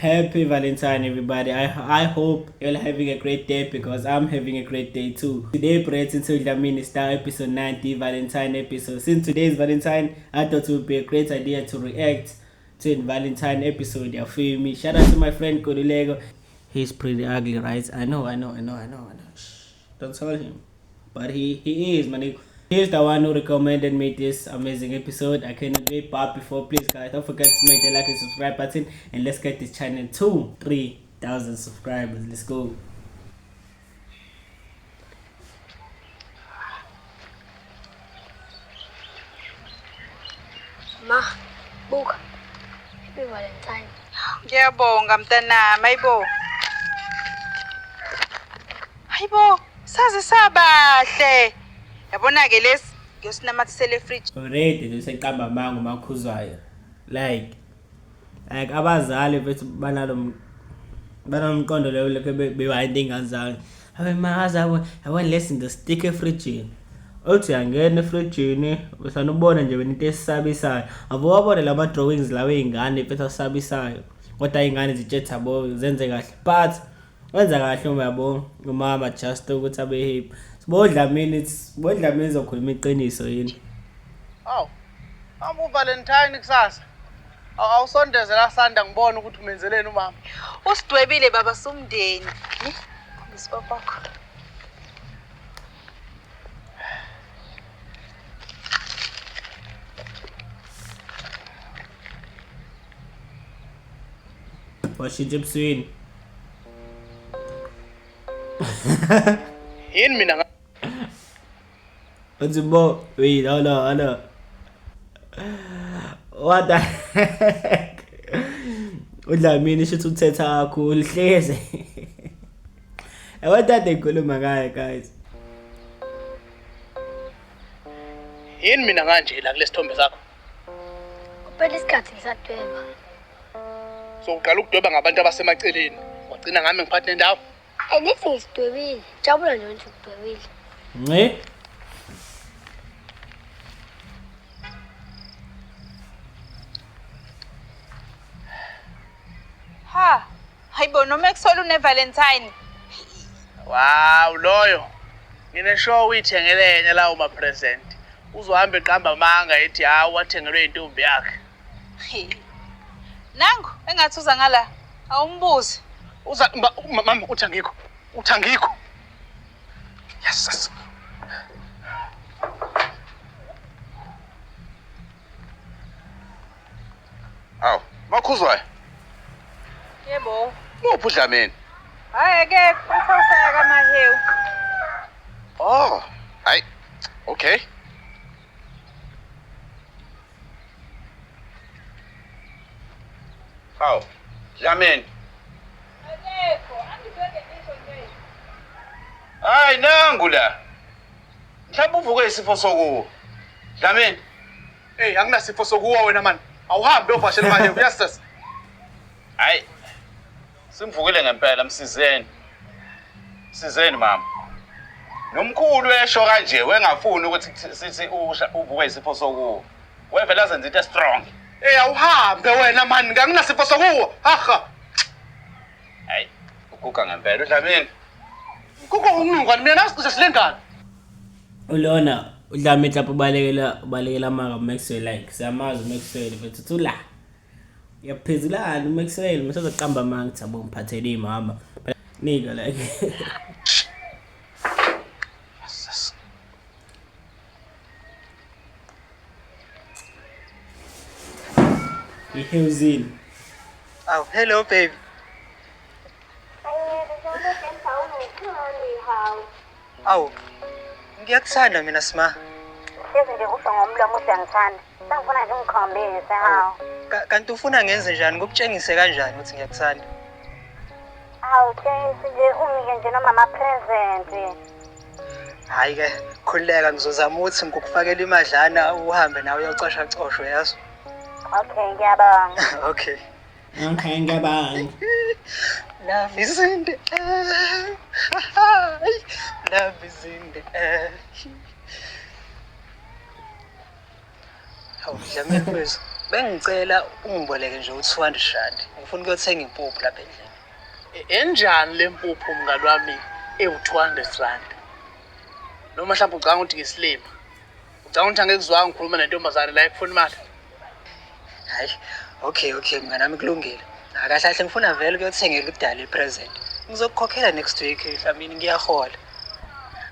Happy Valentine, everybody. I hope you're having a great day because I'm having a great day too. Today, Brett into Dlamini Star episode 90, Valentine episode. Since today is Valentine, I thought it would be a great idea to react to a Valentine episode. You feel me? Shout out to my friend Nkululeko. He's pretty ugly, right? I know, I know, I know, I know, I know. Shh, don't tell him. But he is, man. He's the one who recommended me this amazing episode. I cannot wait. But before, please guys, don't forget to smack the like and subscribe button, and let's get this channel to 3,000 subscribers. Let's go. Ma, buka. Happy Valentine. Ngiyabonga mntanami, hayibo. Hayibo, saze sabahle. Yabona ke lesi ngiyosinamathisela efridge. Already nje seqamba amanga uMaKhuzwayo. Like abazali bethu banalomqondo leyo lokho bewayinto ingane zabo. Abe mazi yabo, yabona lesi nto stick efrijini. Uthi uyangena efrijini, usanubona nje wena into esisabisayo. Abo wabona lama drawings lawa ey'ngane mfethu asabisayo. Kodwa iy'ngane zitshetha yabo zenze kahle. But wenza kahle uma yabo umama just ukuthi abe happy. Sibodlamini, sibodlamini izokhuluma iqiniso yini? Awu, amu Valentine kusasa. Awusondeze la Sanda ngibone ukuthi umenzeleni umama. Usidwebile baba somndeni. Khombisa babakho. Washintsha ebusweni. Yini mina Uthi bo, wait, hold on, hold on. What the heck? uDlamini shuthi uthetha kakhulu hleze. Yabo tata ekhuluma ngaye guys. Yini mina kanje la kulesithombe sakho? Kuphela isikhathi ngisadweba. So uqala ukudweba ngabantu abasemaceleni. Wagcina ngami ngiphathe nendawo. Angithi ngisidwebile. Jabula nje ukuthi ngidwebile. Nce? Ha, hayibo noma ekusola une Valentine. Wow, loyo. Ngine sure uyithengele yena lawo ma present. Uzohamba eqamba amanga ethi hawu wathengelwe intombi yakhe. Nangu engathi uza ngala. Awumbuzi. Uza mama uthi angikho. Uthi angikho. Yes. Yes. Awu, MaKhuzwayo. Yebo. Muphi uDlamini? Hayi akekho, uthe kaMahewu. Oh, hayi. Okay. Awu, Dlamini. Akekho, angibheke ngisho nje. Hayi nangu la. Mhlawumbe uvuke isifo sokuwa. Dlamini. Hey, anginasifo sokuwa wena man. Awuhambe uyovashela manje, yes sis. Hayi. Simvukile ngempela msizeni. Sizeni mama. Nomkhulu esho kanje wengafuni ukuthi sithi uvuke isifo sokuwa. Wevela azenza into strong. Hey, awuhambe wena man, anginasifo sokuwa. Haha. Hayi, uguga ngempela uDlamini. Kuko ungungwane mina nasicishe silengane. Ulona uDlamini lapho ubalekela amanga uMaxwell, like siyamazi uMaxwell mfethu uthi la. Uyaphezulana uMaxwell mase uzoqamba amanga ukuthi abo ngiphathele imama. Nika like. Ihewuzini. Oh, hello baby. Awu, ngiyakuthanda mina Sma. Hlezi nje usho ngomlomo uthi uyangithanda. Sengifuna nje ungikhombise hawu. Kanti ufuna ngenze njani? Ngikutshengise kanjani ukuthi ngiyakuthanda? Hawu Tshengisi nje unginike nje noma ama-present. Hhayi ke, khululeka ngizozama ukuthi ngikufakele imadlana uhambe nawe uyocasha coshwe yazo. Okay, ngiyabonga. Okay. Okay, ngiyabonga. Love is in the air. Love is in the air. Hawu, Dlamini mfethu. Bengicela ungiboleke nje u-200 rand. Ngifuna ukuyothenga impuphu lapha endlini. Enjani le mpuphu mngani wami ewu-200 rand? Noma mhlawumbe ucabanga ukuthi ngisilima? Ucabanga ukuthi angikuzwanga ngikhuluma nentombazane la ekufuna imali? Hayi, okay okay mngani wami kulungile. Kahle kahle ngifuna vele ukuyothengela udali i-present. Ngizokukhokhela next week Dlamini ngiyahola.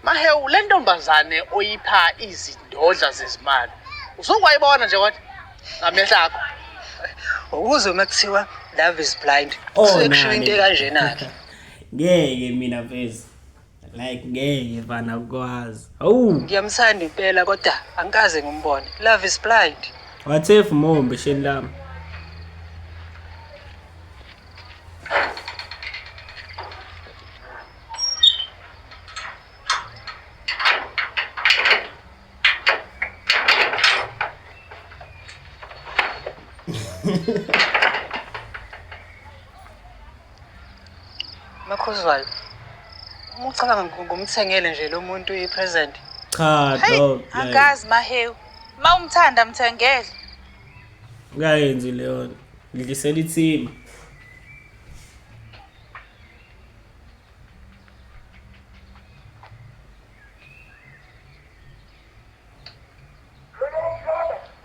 Mahewu, le ntombazane oyipha izindodla zezimali usukwayibona nje kodwa ngamehlo akho. Ukuze uma kuthiwa love is blind, Oh, kusuke kushiwo into nani. ekanjena-ke. Ngeke mina mfethu. Like ngeke bana ukwazi. Awu, Ngiyamthanda impela kodwa angikaze ngimbone. Love is blind. What if mombe sheni lami? Makhuzwayo, uma ucabanga ngumthengele nje lo muntu i-present. Cha Hey, dog. Like angazi Mahewu. Ma umthanda mthengele. ungayenzi leyo nto. Ngidlisela ithimba.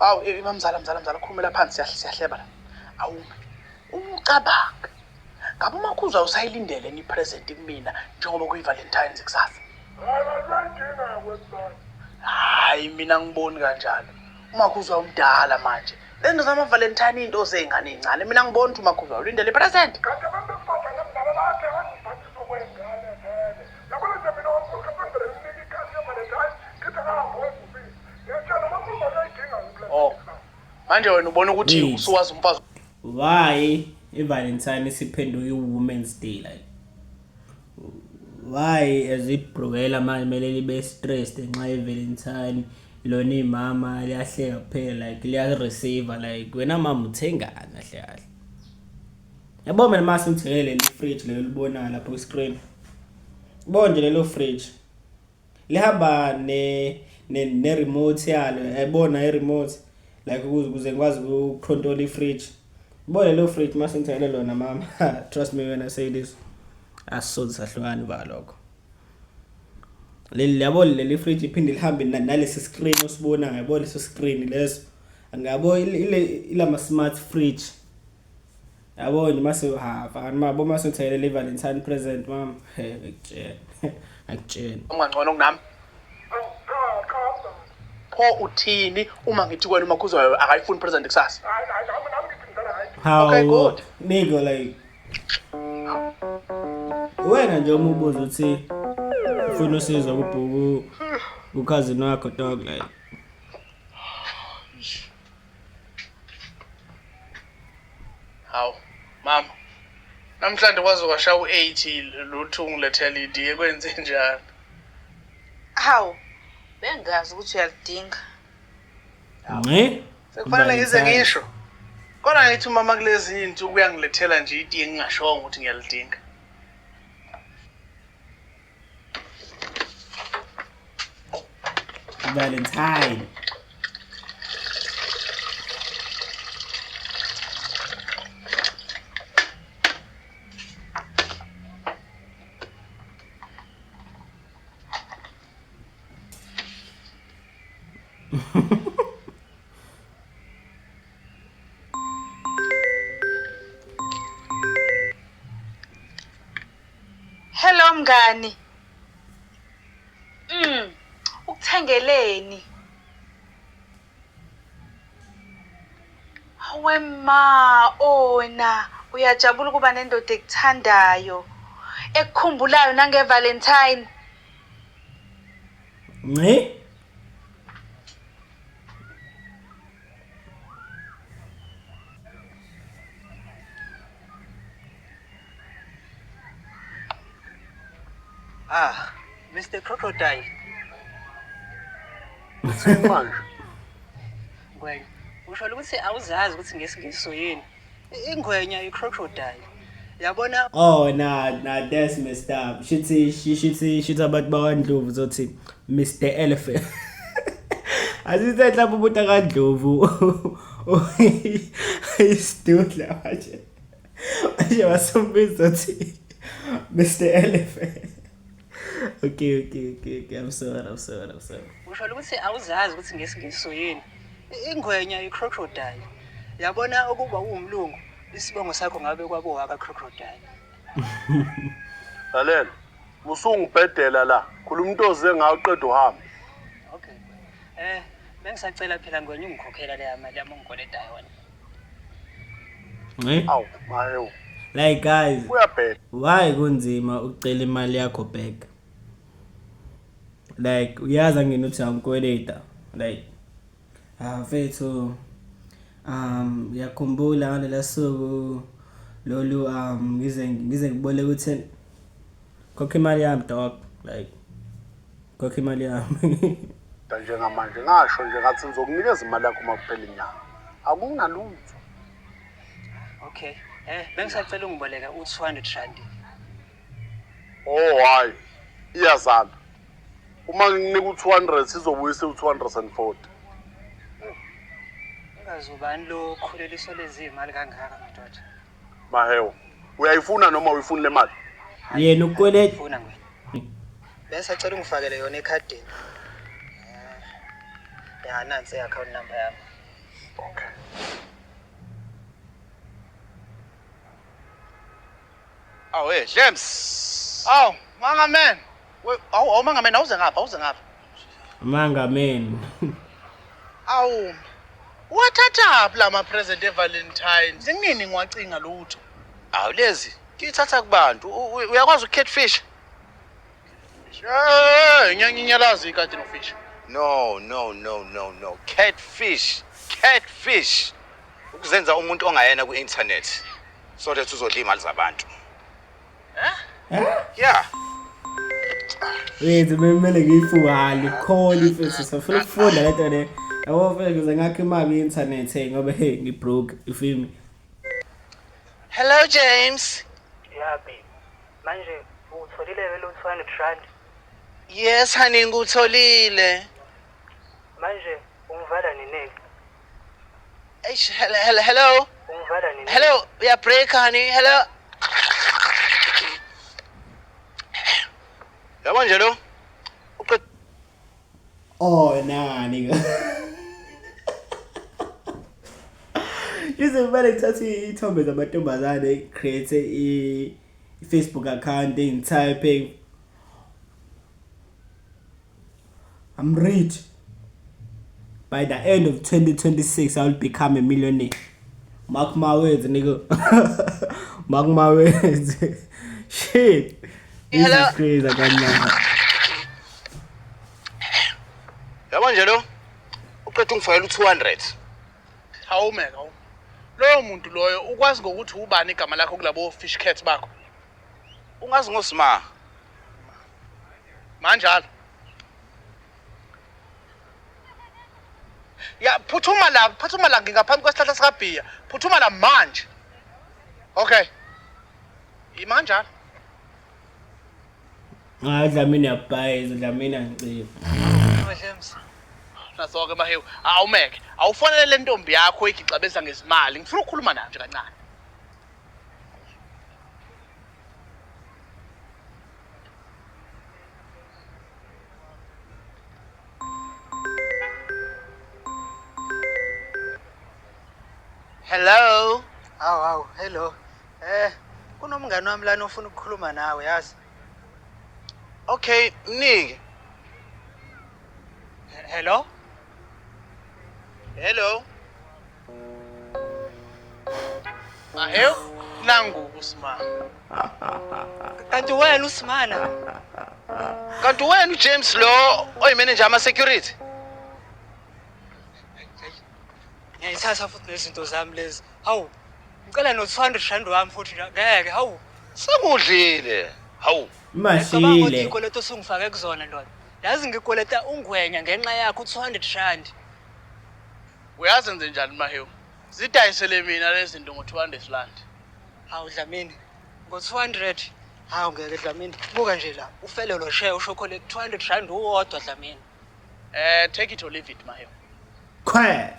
Awu, mamzala mzala mzala khulumela phansi siyahleba la. Awume. Ucabanga. Ngabe uMakhuzwa usayilindele ni present kumina njengoba kuyi-Valentine's kusasa? Hayi mina ngiboni kanjalo. UMakhuzwa umdala manje. Lento zama-Valentine into zey'ngane ey'ncane. Mina ngiboni ukuthi uMakhuzwa ulindele i-present. Kanti abantu besifazane mdala bakhe angiphathisa okwey'ngane vele. Yabona nje mina wamkhulu nginika ikhadi ye-Valentine ngithi akahambe wevubile. Ngiyatshela uMakhulu akayidinga ngipresent Oh. kusasa. Manje wena ubona ukuthi Wait. usuwazi umfazi Why iValentine isiphenduke i-Women's Day like? Why as ibhrukela manje kumele libe stressed ngenxa ye-Valentine lona imama liyahleka kuphela like liya-receive like wena mama uthengani kahle kahle. Yabo mina mase ngithengele leli fridge lelo libonayo lapho ku-screen. Yabo nje lelo fridge lihamba ne ne remote yalo, yayibona i-remote like ukuze ngikwazi ukucontrol i-fridge. Yabo lelo fridge mase ngithengele lona mama, trust me when I say this, asoze sahlukana ba lokho. Leli yabo leli fridge iphinde lihambe nalesi screen osibonayo, yabo leso screen leso. Ngabo ilama smart fridge. Yabo nje mase ha fana mabo mase ngithengele le Valentine present mama. He ngikutshela. Ngikutshela. ongangcono kunami. Awu cha cha mzala. Pho uthini uma ngithi kwena uMakhuzwayo akayifuni present kusasa? Hayi hayi nami ngithi mzala hayi. How Okay, good. Nigga like wena nje uma ubuza ukuthi ufuna usizo kubhuku ukhazini wakho dog like Hawu, mama. Namhlanje kwaze kwashaya u-8 lutho ungilethela itiye kwenze njani? Hawu, bengazi ukuthi uyalidinga. Nqe? Sekufanele ngize ngisho. Kodwa ngithi umama kulezi insuku uyangilethela nje itiye ngingashongo ukuthi ngiyalidinga. Valentine. Hello mngani. Ukuthengeleni? Hawe ma, ona uyajabula ukuba nendoda ekuthandayo, ekukhumbulayo nange-Valentine. Nqe? Ah, Mr. Crocodile. Manje Ngwenya, usho ukuthi awuzazi ukuthi ngesiNgisi yini? Ingwenya i-crocodile. Yabona Oh nah, that's messed up. Shithi shithi shithi abantu bakwaNdlovu uzothi Mr Elephant. Asithe mhlawumbe umuntu akaNdlovu Isidudla manje. Manje wasumbiza uthi Mr Elephant. Okay. I'm sorry, I'm sorry, I'm sorry. Usho ukuthi awuzazi ukuthi ngesiNgisi uyini. Ingwenya i-crocodile. Yabona ukuba uwumlungu, isibongo sakho ngabe kwabo waka-crocodile. Lalela, usungibhedela la. Khuluma into oze ngayo uqeda uhambe. Okay. Bengisacela phela ngwenya ungikhokhela leya mali yami ongikweleta yona. Eh? Awu, mahewu. Like guys, Uyabheda. why kunzima ukucela imali yakho back? Like uyazi angena uthi angikweleta. Like ah mfethu, ngiyakhumbula ngalela suku lolu, ngize ngiboleke u-10, khokha imali yami dog, like khokha imali yami. Njengamanje ngasho nje ngathi ngizokunikeza imali yakho uma kuphela inyanga. Akunalutho. Okay. Bengisacela ungiboleka u-200 rand. Oh hayi. Iyazala. Uma ngikunika u-200 sizobuyisa u-240. Ungazubani lo khuleliswa lezi imali kangaka madoda. Mahewu, uyayifuna noma uyifuni le mali? Yena ukweleta. Ufuna ngwena. Bengisacela ungifakele yona ekhadini. Ya, nansi i-account number yami. Okay. Awu hey James. Awu, Mangamen. Awu, awu Mangamen, awuze ngapha, awuze ngapha. Mangamen. Awu. Wathathaphi lama present eValentine? Senginini ngiwacinga lutho. Awu lezi ngiyithatha kubantu. Uyakwazi ukucatfish? Nginyalazi ikati nofish. No, no, no, no, no. Catfish. Catfish. Ukuzenza umuntu ongayena ku-internet so that uzodla imali zabantu. Yeah. Wethu bekumele ngiyifuhale khona mfethu, sifuna ukufunda lento le. Yabo mfethu, ngize ngakho imali ku-internet, hey, ngoba hey ngibroke, you feel me? Hello James. Yeah babe. Manje utholile lo 200 rand? Yes honey, ngutholile. Manje ungivala nini? Eish, hello, hello, hello. Ungivala nini? Hello, uya break honey. Hello. Yabo nje lo. Uqeda Oh nah nigga. Yize kumele ngithathe iy'thombe zamantombazane, create i-Facebook account, ngitype I'm rich. By the end of 2026 I will become a millionaire. Mark my words, nigga. Mark my words. Shit. This Hello. is crazy, I can't lie. Yabo nje lo. Uqeda ungifakela u-200. Awumeka awu. Loyo muntu loyo ukwazi ngokuthi ubani igama lakho kulabo fish cats bakho. Ungazi ngosima. Manjalo. Ya, phuthuma la, phuthuma la, ngingaphambi kwesihlahla sikaBhiya. Phuthuma la manje. Okay. Imanjalo. Hayi Dlamini uyabhayiza, Dlamini angiciphi. James. Naso-ke Mahewu, awumeke. Awufonele le ntombi yakho igixabeza ngezimali. Ngifuna ukukhuluma nayo nje kancane. Hello. Hawu hawu, hello. Kunomngani wami lana ofuna ukukhuluma nawe, yazi. Okay, mnike. Hello? Hello. Mahewu, nangu uSima. Kanti wena uSimana? Kanti wena uJames lo oyimanager ama security? Ngiyayithatha futhi nezinto zami lezi. Hawu, ngicela no 200 rand wami futhi nje. Ngeke, hawu. Sengudlile. Hawu. Ngicabanga ukuthi Mashile. ikweleto osungifake kuzona ndoda. Yazi ngikweleta ungwenya ngenxa yakho u-200 rand. Uyazi enze njani Mahewu? Zidayisele mina lezi zinto ngo-200 rand. Hawu Dlamini, ngo-200. Hawu ngeke Dlamini, buka nje la. Ufele lo share ushokolate 200 rand uwodwa Dlamini. Take it or leave it Mahewu. Khwe.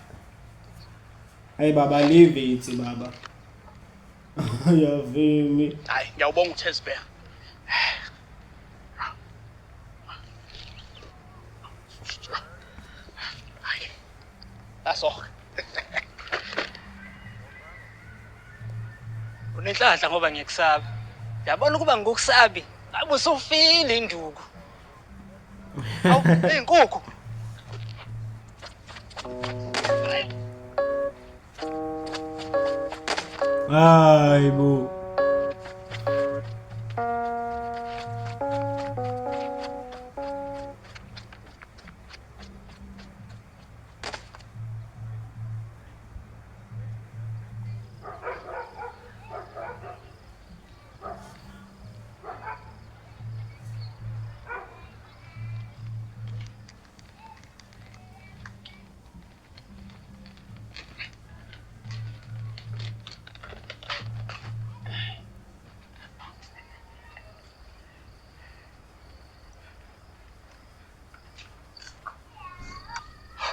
Hey baba, leave it baba. You feel me? Hayi, ngiyawubonga uThesbear. Hayi. That's all. Unenhlanhla ngoba ngiyakusaba. Yabona ukuba ngikukusabi, ngabe usufile induku. Awu, izinkukhu. Hayi bo.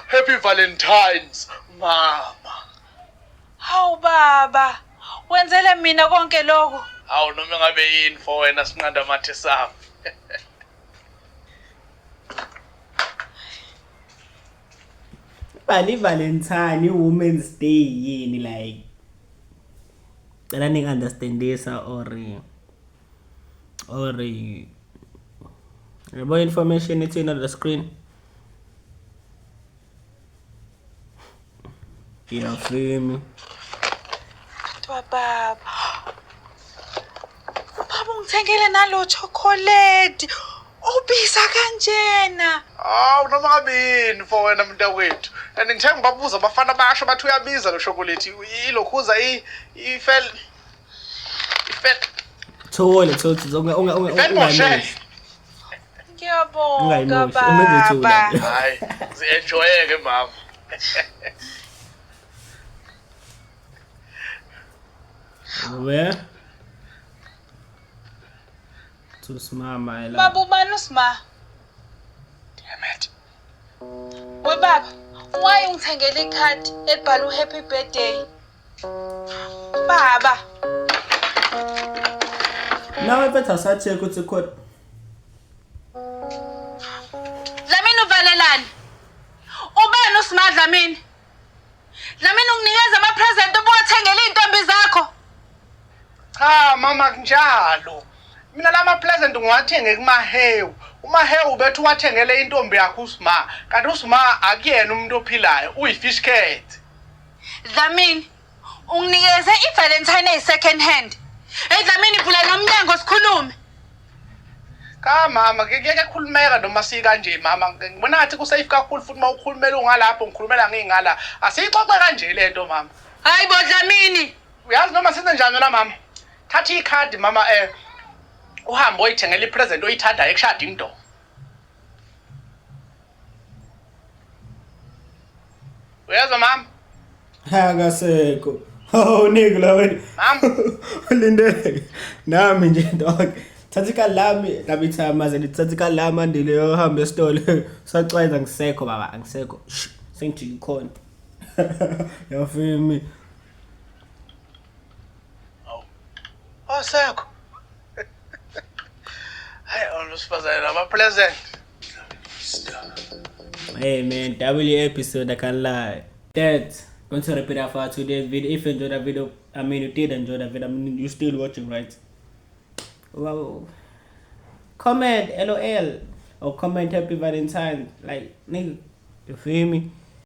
Happy Valentine's, mama. Hawu baba, wenzele mina konke lokho. Awu, noma ngabe yini for wena, sinqanda mathe sami. Bali Valentine, Women's Day yini, like cela ningi-understandisa or yabo information ithini on the screen. You feel me? Kodwa baba. Baba, ungithengele nalo chocolate. Ubiza kanjena. Awu, noma ngabe yini for wena, mntakwethu. And ngithe ngibabuza abafana, basho bathi uyabiza lo chocolate. Ilokhuza ifel ifel Thole thole, unga unga unga Ifel. Ngiyabonga Ungayimoshi, umenze ithule. baba. Hayi, zi-enjoyeke mama. Where? To smile my Baba, love. ubani usima? Damn it. We baba, why ungithengele ikhadi elibhalwe happy birthday? Baba, Nawe mfethu, asacheck ukuthi khona. Dlamini, uvalelani? Ubani usima, Dlamini? Dlamini, unginikeza ama-present obuwathengele iy'ntombi zakho. Cha mama, kunjalo. Mina lama present ngiwathenge kuMahewu. UMahewu bethu wathengele intombi yakhe uSima. Kanti uSima akuyena umuntu ophilayo, uyi-fish cat. Dlamini, unginikeze i-Valentine eyi-second hand. Hey Dlamini, vula nomnyango sikhulume. Ka mama, kuyakhulumeka noma sikanje mama. Ngibona ngathi kusafe kakhulu futhi uma ukhulumela ungalapho, ngikhulumela ngingala. Asiyixoxe kanje lento mama. Hayi bo Dlamini. Uyazi noma senze njani wena mama? Thatha ikhadi mama, uhambe oyithengela ipresent oyithandayo ekushada into. Uyezwa mama? Akasekho. Oh, nigga la wena. Mama. Ulindele. Nami nje dog. Thatha ikhadi lami, lami ithamaze, thatha ikhadi lami andile yohamba esitolo. Sacwayiza, ngisekho baba, angisekho. Shh, sengijike khona. You feel me? Asekho. Hayi, onosifazane nama present. Hey man, W episode, I can't lie. That's going to wrap it up for today's video. If you enjoyed that video, I mean you did enjoy that video, I mean you still watching, right? Well, comment LOL or comment happy Valentine, like nigga, you feel me?